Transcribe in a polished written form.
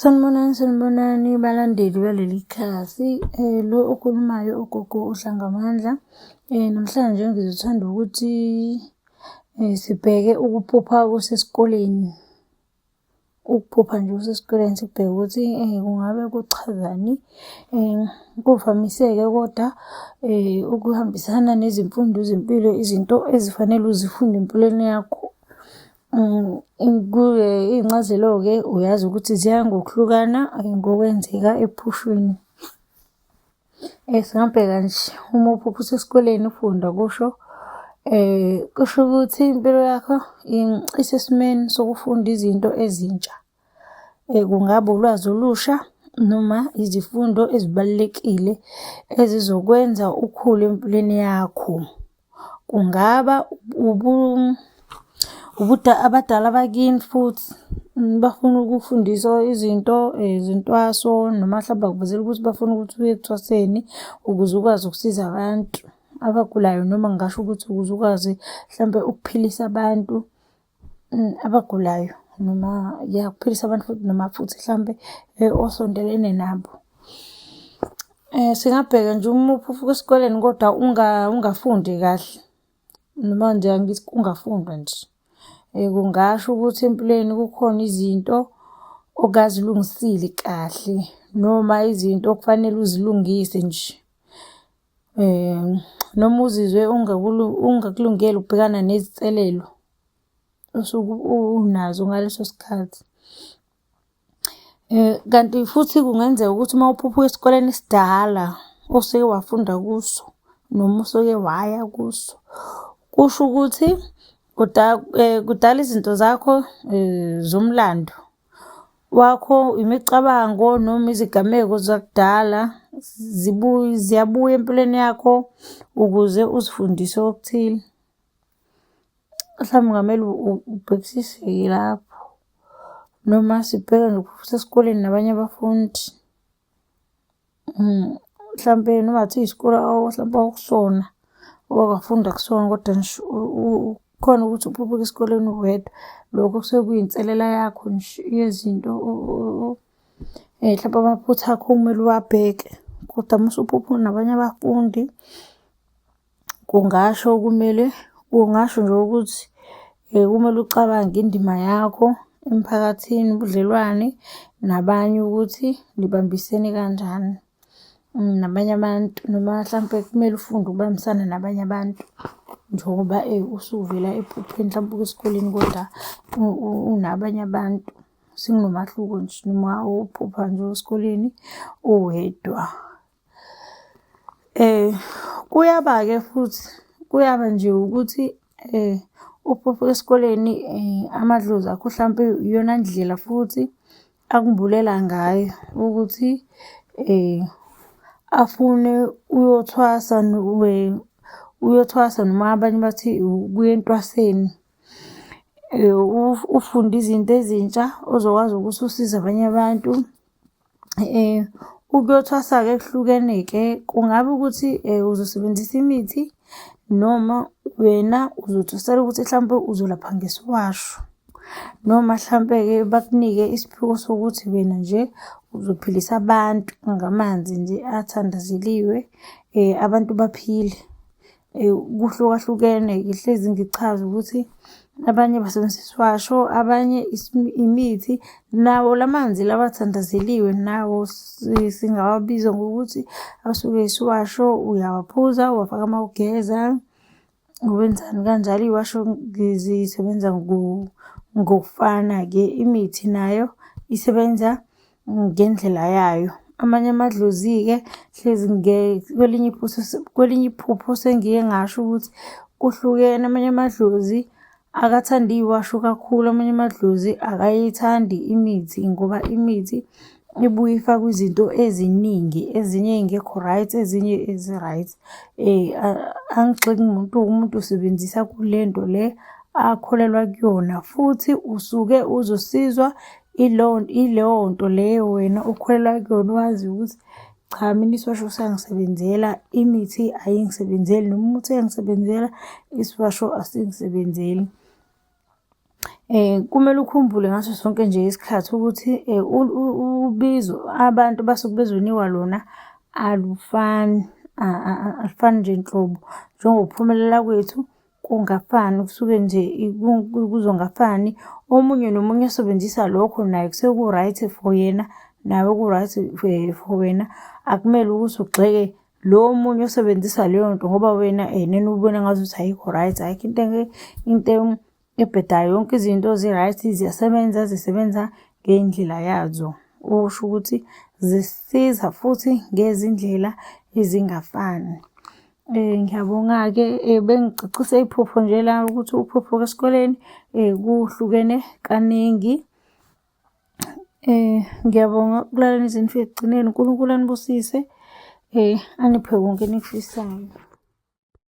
Sanibonani, sanibonani balandeli baleli khasi. Lo okhulumayo uGogo uDlangamandla. Namhlanje ngizothanda ukuthi sibheke ukuphupha kusesikoleni. Ukuphupha nje usesikoleni sikubheke ukuthi kungabe kuchazani. Kuvamise-ke koda ukuhambisana nezimfundo zempilo, izinto ezifanele uzifunde empilweni yakho. Iy'ncazelo-ke uyazi ukuthi ziya ngokuhlukana ngokwenzeka ephusheni. Singabheka nje, uma uphupha usesikoleni ufunda kusho kusho ukuthi impilo yakho isesimeni sokufunda izinto ezintsha. Kungaba ulwazi olusha noma izifundo ezibalulekile ezizokwenza ukhule empilweni yakho. Kungaba abadala bakini futhi bafuna ukukufundisa izinto zentwaso noma hlampe bakuvezela ukuthi bafuna ukuthi uye ekuthwaseni ukuze ukwazi ukusiza abantu abagulayo noma ngingasho ukuthi ukuze ukwazi hlampe ukuphilisa abantu abagulayo noma ya, ukuphilisa abantu futhi noma futhi hlampe osondelene nabo. Singabheka nje uma uphupha esikoleni kodwa ungafundi kahle noma nje angithi kungafundwa nje. Kungasho ukuthi empilweni kukhona izinto ongazilungisile kahle noma izinto okufanele uzilungise nje. Noma uzizwe ungakulungele ukubhekana nezinselelo osuke unazo ngaleso sikhathi. Kanti futhi kungenzeka ukuthi uma uphupha uya esikoleni esidala osuke wafunda kuso noma osuke waya kuso, kusho ukuthi kudala izinto zakho zomlando wakho, imicabango noma izigameko zakudala ziyabuya empilweni yakho ukuze uzifundise okuthile. Mhlawumbe kungamele ubhekisise-ke lapho noma sibheke nje usesikoleni nabanye abafundi. Mhlampe noma kungathiwa isikole hlampe owawukusona, owake wafunda kusona kodwa nje kukhona ukuthi uphuphe uye esikoleni uwedwa. Lokho kusuke kuyinselela yakho nje yezinto hlampe amaphutha akho okumele uwabheke. Kodwa uma usuphupha unabanye abafundi, kungasho kumele, kungasho nje ukuthi kumele ucabange indima yakho emphakathini, ubudlelwane nabanye ukuthi nibambisene kanjani nabanye abantu noma hlampe kumele ufunde ukubambisana nabanye abantu njengoba usuvela ephupheni mhlampe usesikoleni koda unabanye abantu. Sekunomahluko nje noma uphupha nje esikoleni uwedwa. Kuyaba-ke futhi, kuyaba nje ukuthi uphuphe uya esikoleni amadlozi akho hlampe iyona ndlela futhi akumbulela ngayo ukuthi afune uyothwasa uyothwasa noma abanye bathi ukuya entwaseni. Ufunde izinto ezintsha ozokwazi ukuthi usize abanye abantu. Ukuyothwasa-ke kuhlukene-ke, kungabe ukuthi uzosebenzisa imithi noma wena uzothwasela ukuthi hlampe uzolapha ngesiwasho. Noma hlampe-ke bakunike isiphiwo sokuthi wena nje uzophilisa abantu ngamanzi nje athandazeliwe, abantu baphile. Kuhlukahlukene ngihlezi ngichaza ukuthi abanye basebenzisa isiwasho, abanye imithi. Nawo la manzi lawa athandazeliwe nawo singawabiza ngokuthi asuke isiwasho, uyawaphuza, uwafaka uma ugeza, wenzani kanjalo. Iy'washo zisebenza ngokufana-ke, imithi nayo isebenza ngendlela yayo. Amanye amadlozi-ke hlezi kwelinye iphutha kwelinye iphupho sengike ngasho ukuthi kuhlukene amanye amadlozi akathandi iy'washo kakhulu, amanye amadlozi akayithandi imithi ngoba imithi ibuye ifakwe izinto eziningi, ezinye ey'ngekho right, ezinye ezi-right. Angigxeki muntu, umuntu usebenzisa kule nto le akholelwa kuyona futhi usuke uzosizwa ileyo nto leyo wena okholelwa kuyona wazi ukuthi cha mina isiwasho siyangisebenzela, imithi ayingisebenzeli noma umuthi uyangisebenzela, isiwasho asingisebenzeli. Kumele ukhumbule ngaso sonke nje isikhathi ukuthi ubizo abantu basuke bezonikwa lona alufani, alufani nje nhlobo. Njengokuphumelela kwethu kungafani, kusuke nje kuzongafani. Omunye nomunye osebenzisa lokho naye kusuke ku-right for yena, nawe ku-right for wena. Akumele ukuthi ugxeke lo omunye osebenzisa leyo nto ngoba wena nena ubona ngazuthi ayikho right, ayikho into into ebhedayo. Yonke izinto zi-right, ziyasebenza, zisebenza ngendlela yazo. Okusho ukuthi zisisiza futhi ngezindlela ezingafani. Ngiyabonga-ke bengicacisa iphupho nje la ukuthi uphupho esikoleni kuhlukene kaningi. Ngiyabonga ukulalela nize nifike ekugcineni. UNkulunkulu anibusise, aniphe konke enikufisayo.